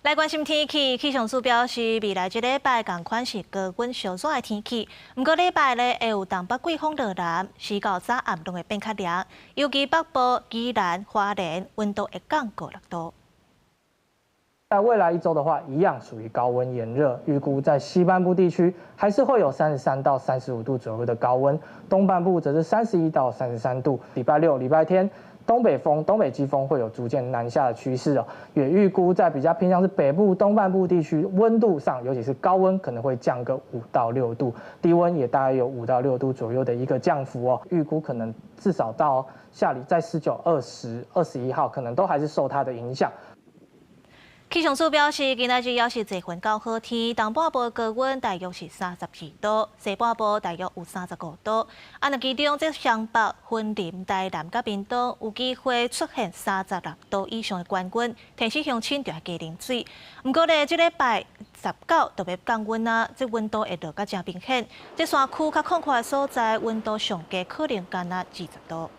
來關心天氣，氣象署表示，未來這禮拜仝款是高溫燒熱的天氣。毋過禮拜咧會有東北季風落來，時到早暗攏會變較涼。尤其北部、宜蘭、花蓮，溫度會降過6度。在未來一周的話，一樣屬於高溫炎熱，預估在西半部地區還是會有33到35度左右的高溫，東半部則是31到33度。禮拜六、禮拜天，東北風、東北季風會有逐漸南下的趨勢哦，也預估在比較偏向是北部、東半部地區，溫度上，尤其是高溫可能會降個5到6度，低溫也大概有5到6度左右的一個降幅哦。預估可能至少到下禮在19、20、21號，可能都還是受它的影響。氣象署表示，今仔日猶是濟雲到好天，東半部高溫大約是32度，西半部大約有35度。啊，若其中這雙北、雲林、台南佮屏東有機會出現36度以上的高溫，提醒鄉親著愛加啉水。毋過咧，這禮拜19就欲降溫啊，這溫度會落甲誠明顯。這山區較曠闊的所在，溫度上低可能干焦20度。